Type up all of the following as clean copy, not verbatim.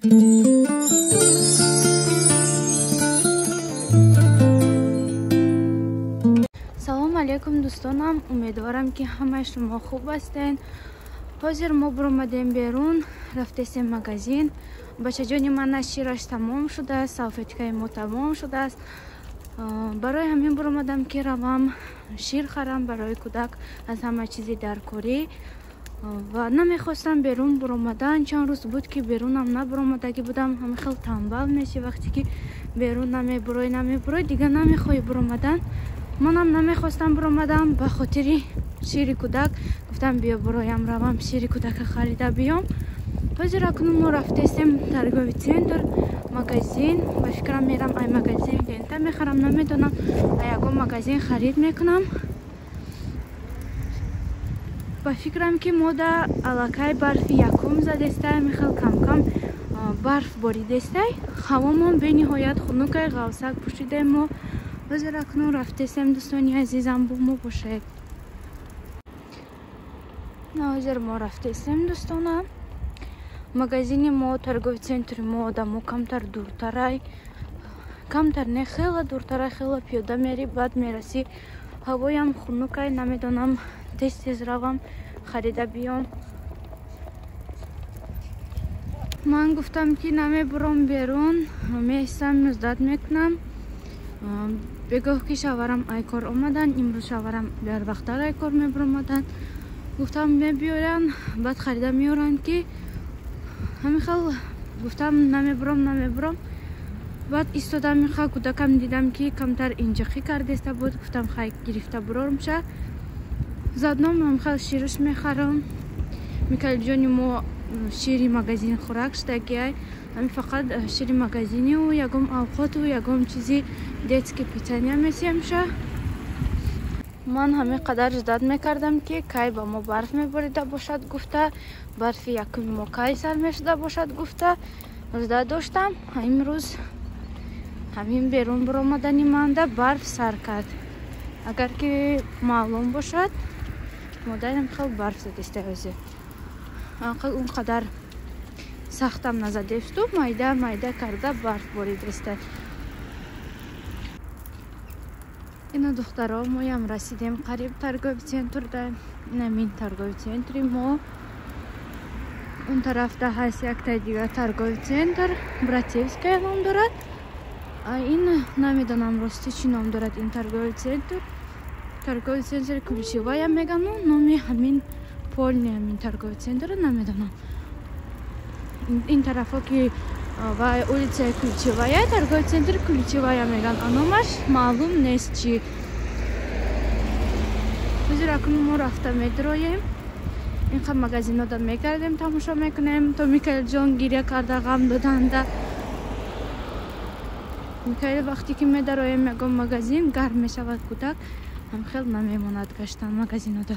Салом алейкум дӯстонам, умедворам ки ҳамаи шумо хуб ҳастед. Ҳозир мо буромадем берун, рафтесем магазин. Бачаҷони ман шираш тамом шудааст, салфеткаи мо тамом шудааст. Барои ҳамин буромадам ки равам шир харам барои кӯдак аз ҳама чизи даркорӣ. Ва намехостам берун буромадан. Чанд рӯз буд ки берунам набуромадагӣ будам. Ҳама хел танбал меши вақте ки берун намебурой, дигар намехоҳӣ буромадан. Манам намехостам буромадам ба хотири шири кӯдак. Гуфтам биё буроям равам шири кӯдака харида биём. Ҳозир акнун мо рафтесем торговый центр, магазин. Ба фикрам мерам ай магазин лента мехарам, намедонам, ай ягон магазин харид мекунам. Ба фикрам ки мода аллакай барфи якум задестай, михел камкам барф боридестай. Ҳавомон бениҳоят хунукай, ғавсак пӯшидаем мо. Ҳозир акнун рафтесем дӯстони азизам, бо мо бошед. Ҳозир мо рафтесем дӯстона. Магазини мо, торговый центри мо одамо камтар дуртарай, камтар не, хела дуртарай, хела пиёда мери, баъд мерасӣ. Ҳавоям хунукай, намедонам, тез тез равам харида биём. Ман гуфтам ки намебуром берун, меистам, муздат мекунам. Бегоҳ ки шаварам айкор омадан, имрӯз шаварам дар вақтар айкор мебуромадан. Гуфтам мебиёран, баъд харида меоранд ки ҳамин хел гуфтам намебуром. Баъд истодам, михел кӯдакам дидам ки камтар инҷиқӣ кардеста буд. Гуфтам хай гирифта бурорумша. Заодно ҳамхел ширш мехарам. Микаилҷони мо шири магазин хӯрак шудагиай. Ҳамин фақат шири магазинию ягон авқоту ягон чизи детский питания месиямша. Ман ҳамин қадар ждат мекардам ки кай ба мо барф меборида бошад гуфта, барфи якуми мо кай сар мешуда бошад гуфта ждат доштам. Имрӯз ҳамин берун буромадани манда барф сар кард. Агар ки маълум бошад, модарам хел барф задеста ҳозир. Он қадар сахтам назадесту, майда майда карда барф боридеста. Ина духтаро, моям расидем қариб торговый центрда. Инамин торговый центри мо. Он тарафда ҳаст яктай дигар торговый центр, Братевская ном дорад. А ин намедонам рости чӣ ном дорад ин торговый центр. Торговый центр Ключевая мегану, номи ҳамин полни ҳамин торговый центрро намедонам. Ин тарафо ки ва улицаи Ключевая, торговый центр Ключевая меган, а номаш маълум нест чӣ. Ҳозир акнун мо рафта медроем. Инқа магазинода мегардем, тамошо мекунем. То Микаилҷон гиря карда ғам доданда. Микаил вақте ки медароем ягон магазин, гарм мешавад кӯдак, ҳам хел намемонад гаштан магазинода.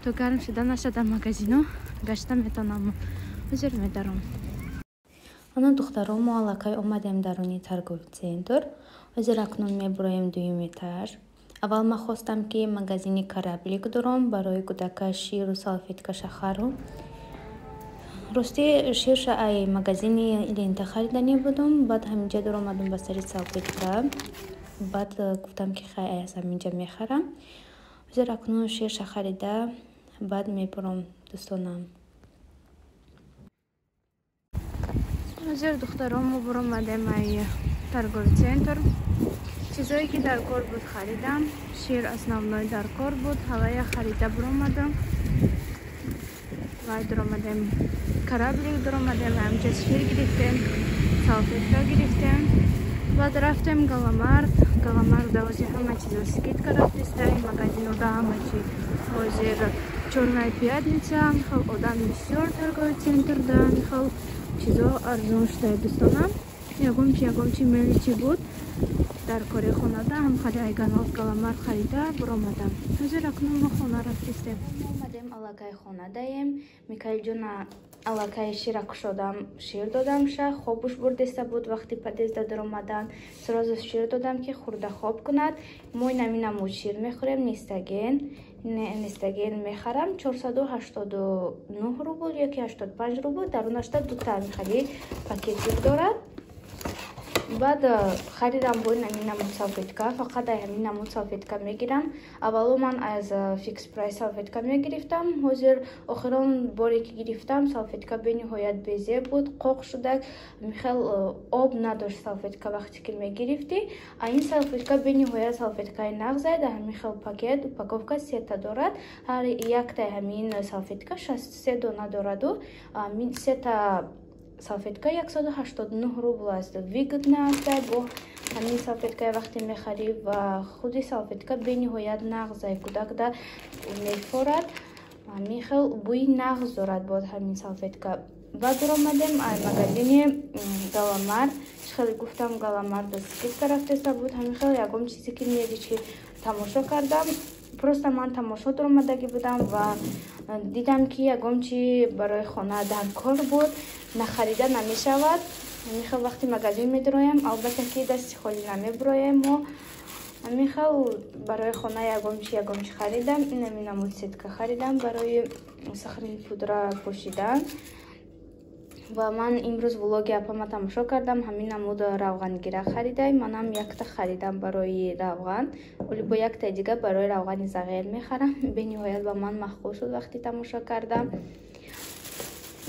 То гарм шуда нашада магазино гашта метонам. Ҳозир медаром. Ана духтаро, мо аллакай омадем даруни торговый центр. Ҳозир акнун мебуроем дуюм этаж. Аввал ман хостам ки магазини Кораблик дором барои кӯдака ширу салфеткаша харам. Рости ширша ай магазини лента хариданӣ будум, баъд ҳаминҷа дуромадум ба сари салфетка. Баъд гуфтам ки хай ай аз ҳаминҷа мехарам. Ҳозир акнун ширша харида баъд мебуром дӯстонам. Ҳозир духтаро, мо буромадем ай торговый центр. Чизое ки дар кор буд харидам. Шир основной дар кор буд, ҳавая харида буромадам. Вай дуромадем, Кораблик дуромадем, ҳамча шир гирифтем, салфетка гирифтем. Баъд рафтем Галамарт. Галамарт ҳозир ҳама чизо скидка рафтеста, магазинода ҳама чи ҳозир чёрная пятница, хел одам бисёр торговый центрда, хел чизо арзон шуда дӯстонам. Ягон чи мели чи буд дар кори хонада ҳам хари айганот Галамарт харида буромадам. Ҳозир акнун мо хона рафтистем. Мо омадем аллакай хонадаем. Микаилҷона Аллакай шира кушодам, шир додам ша, хобуш бурдеста буд вақти подъезда даромадан. Сразу шир додам, ки хӯрда хоб кунад. Мо инами намуд шир мехӯрем, Нестаген. Нестаген мехарам 489 рубл ёки 85 рубл, дарунашда дута михали пакетик дорад. Баъд харидам бо ҳамин намуд салфетка, фақат ай ҳамин намуд салфетка мегирам. Аввало ман аз Фикс Прайс салфетка мегирифтам. Ҳозир охирон боре ки гирифтам, салфетка бениҳоят безеб буд, қоқ шуда, михел об надошт салфетка вақте ки мегирифтӣ. А ин салфетка бениҳоят салфеткаи нағзай, дар ҳамин хел пакет, упаковка сета дорад. Ҳар яктаи ҳамин салфетка 63 дона дораду сета салфетка 189 рубл аст. Выгодно аст бо ҳамин салфеткаи вақте мехарӣ ва худи салфетка бениҳоят нағзай, кӯдакда мефорад. Ҳамин хел бӯи нағз дорад бод ҳамин салфетка. Баъд омадем аз магазини Галамар. Хеле гуфтам, Галамар да скидка рафтеста буд. Ҳамин хел ягон чизе ки мелочи тамошо кардам. Просто ман тамошо даромадагӣ будам ва дидам, ки ягон чи барои хона дар кор буд, нахарида намешавад. Ҳамин хел вақти магазин медароем, албатта ки дасти холӣ намебуроем мо. Ҳамин хел барои хона ягон чи харидам. Инами намуд сетка харидам барои сахарный пудра пӯшидан. Ва ман имрӯз влоги апама тамошо кардам, ҳамин намуд равғангира харидай. Манам якта харидам барои равған, оли бо яктаи дига барои равғани зағир мехарам. Бениҳоят ба ман маъқул шуд вақте тамошо кардам.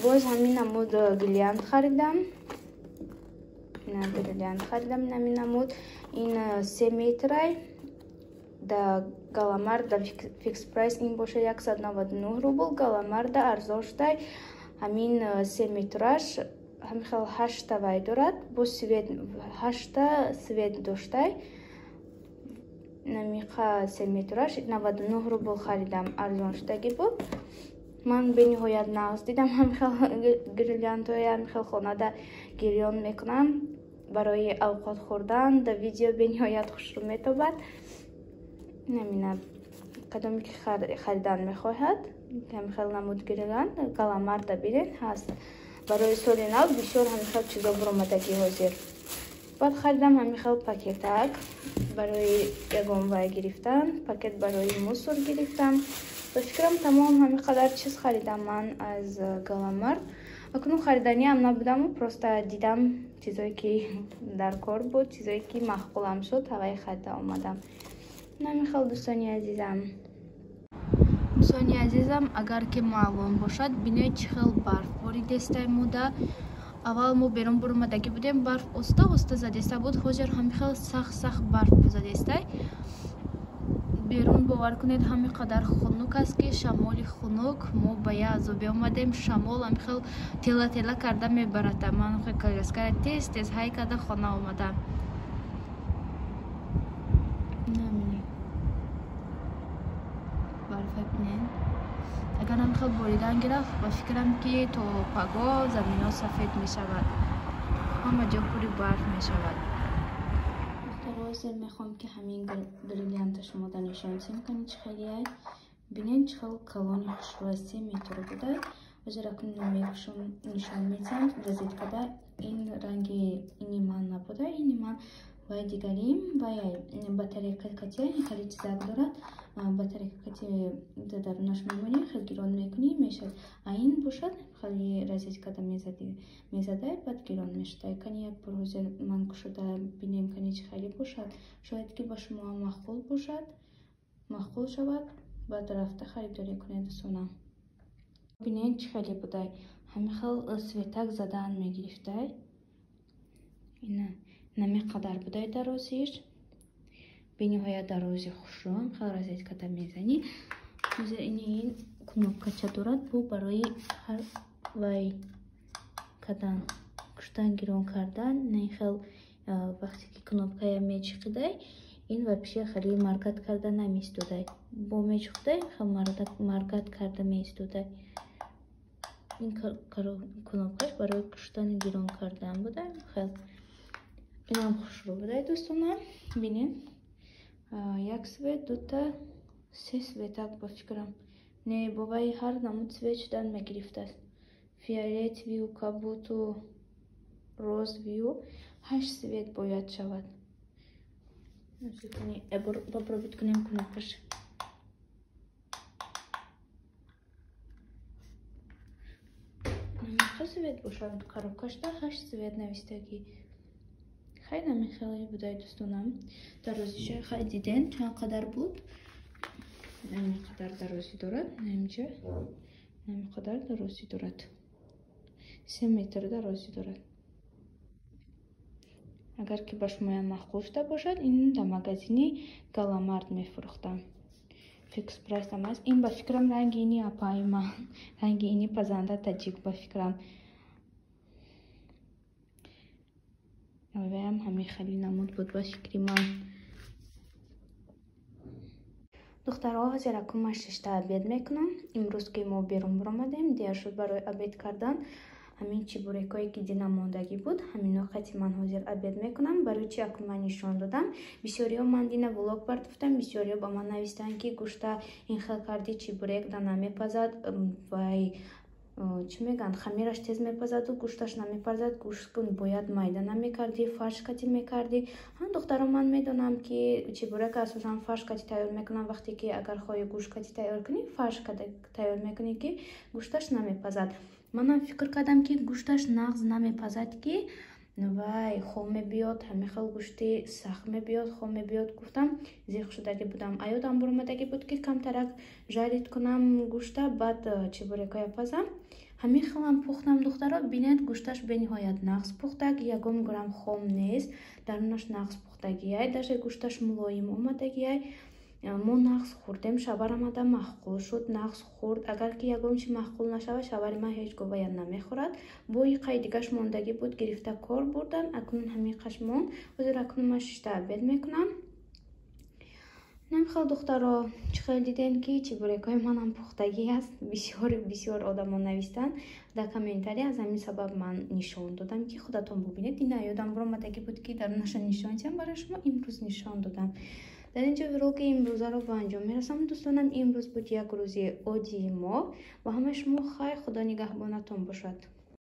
Боз ҳамин намуд гирлянда харидам, бриллиант харидам инами намуд. Ин 3 метрай да Галамар, да Фикс Прайс ин боша 199 рубл, Галамарда арзон шудай. Ҳамин 3 метраш ҳамин хел ҳашта вай дорад, бо свет, ҳашта свет доштай. Намиқа 3 метраш 99 рубл харидам, арзон шудагӣ буд. Ман бениҳоят нағз дидам ҳамин хел гирляндҳои, ҳамин хел хонада гирён мекунам барои авқот хӯрдан. Да видео бениҳоят хушрӯ метобад. Намина кадоме ки харидан мехоҳад ҳамин хел намуд гирлянд, Галамарда бинед, ҳаст. Барои соли нав бисёр ҳамин хел чизо буромадагӣ ҳозир. Баъд харидам ҳамин хел пакетак барои ягон вай гирифтан, пакет барои мусор гирифтам. Ба фикрам, тамом, ҳамин қадар чиз харидам ман аз Галамар. Акнун хариданиам набудаму просто дидам чизое ки дар кор буд, чизое ки маъқулам шуд, ҳаваи харида омадам. Ҳамин хел, дӯстони азизам. Дӯстони азизам, агар ки маълум бошад, бинед, чӣ хел барф боридестай муда. Аввал мо берун буромадагӣ будем, барф оста оста задеста буд. Ҳозир ҳамин хел сахт сахт барф задестай берун. Бовар кунед, ҳамин қадар хунук аст, ки шамоли хунук, мо ба як азобе омадем. Шамол ҳамин хел тела тела карда мебарата. Ман коляскара тез тез ҳай карда хона омадам. Барфа бинед, агар ҳамин хел боридан гирафт, ба фикрам, ки то пагоҳ заминҳо сафед мешавад, ҳама ҷо пури барф мешавад. Ҳозир мехоҳам, ки ҳамин бриллианта шумода нишон диҳам. Кани, чӣ хелияй? Бинед, чӣ хел калони хушрӯ, 3 метр буда. Ҳозир акнун мекушам, нишон медиҳам. Розеткада ин ранги ини ман набуда, ини ман вай дигарим. Вай батарейка кати хеле чизак дорад. Батарейка кати дарунаш мемонӣ, хел гирон мекунӣ, мешавад. А ин бошад, хеле розеткада мезадай, баъд гирон мешудай. Кани, як бор ҳозир ман кушода бинем, кани, чӣ хеле бошад. Шояд ки ба шумо маъқул бошад, маъқул шавад, баъд рафта харидорӣ кунед, дӯстонам. Бинед, чӣ хеле будай, ҳамин хел светак задан мегирифтай. Ина нами қадар будай дарозиш, бениҳоят дарози хушрӯ. Хел розеткада мезанӣ. Ҳозир ини ин кнопкача дорад, бо барои ҳар вай кадан, куштан, гирон кардан. Ин хел вақте ки кнопкая мечиқидай, ин вообще хеле моргать карда намеистодай. Бо мечиқидай, хел моргать карда меистодай. Ин кнопкаш барои куштани, гирон кардан буда. Хел инам хушрӯ будай, дӯстонам. Бинед, як свет, дута, се светак, ба фикрам. Не, боваи ҳар намуд свет шудан мегирифтааст. Фиолетовию, кабуту, розовию, 8 цвет бояд шавад. Попробовать кунем кунакаш. Намиха цвет бошад, коробкашда 8 цвет навистагӣ. Хай намихеле будай дӯстонам. Дарозиша хай диден чанд қадар буд? Ҳамин қадар дарозӣ дорад. Ҳаминҷа ҳамин қадар дарозӣ дорад. 3 метр дарозӣ дорад. Агар ки ба шумоям маъқул шуда бошад, ин дар магазини Галамарт мефурӯхтам. Фикс прайсам аст. Ин ба фикрам ранги ини апаи ман, ранги ини пазанда таҷик ба фикрам. Аваям ҳамин хели намуд буд ба фикри ман. Духтарҳо, ҳозир акун ман шишта обед мекунам. Имрӯз ки мо берун баромадем, дер шуд барои обед кардан. Ҳамин чебурекое ки дина мондагӣ буд, ҳамино қати ман ҳозир обед мекунам. Барои чи акун ман нишон додам? Бисёриҳо ман дина влог бардофтам, бисёриҳо ба ман навистанд, ки гӯшта ин хел карди чебурек да намепазад, вай чӣ мегӯянд, хамираш тез мепазаду гӯшташ намепазад, гӯшт бояд майда намекардӣ, фарш кати мекардӣ. Ҳам духтаро, ман медонам, ки чебурек асосан фарш кати тайёр мекунам. Вақте ки агар хоҳӣ гӯшт кати тайёр кунӣ, фарш тайёр мекунӣ, ки гӯшташ намепазад. Манам фикр кардам, ки гӯшташ нағз намепазад, ки вай хом мебиёд, ҳамин хел гӯшти сахт мебиёд, хом мебиёд гуфтам, зиқ шудагӣ будам. Аёдам буромадагӣ буд, ки камтарак жарид кунам гӯшта, баъд чебурекоя пазам. Ҳамин хелам пухтам, духтаро, бинед, гӯшташ бениҳоят нағз пухтаг, ягон грамм хом нест, дарунаш нағз пухтагиай, даже гӯшташ мулоим омадагиай. Мо нағз хӯрдем, шаварамада маъқул шуд, нағз хӯрд. Агар ки ягон чи маъқул нашавад, шавари ман ҳеҷ гоҳ вая намехӯрад. Бои қай дигаш мондагӣ буд, гирифта кор бурдан. Акнун ҳамин қаш монд. Ҳозир акнун ман шишта обед мекунам. Намихел духтаро, чӣ хел дидем, ки чебурекҳои манам пухтагӣ аст. Бисёр бисёр одамо навистанд дар комментария, аз ҳамин сабаб ман нишон додам, ки худатон бубинед. Ина ёдам буромадагӣ буд, ки дарунаша нишон диҳам барои шумо, имрӯз нишон додам. Дар инҷо влоги имрӯзаро ба анҷом мерасам, дӯстонам. Имрӯз буд як рӯзи оддии мо. Ба ҳамаи шумо хайр, Худо нигаҳбонатон бошад.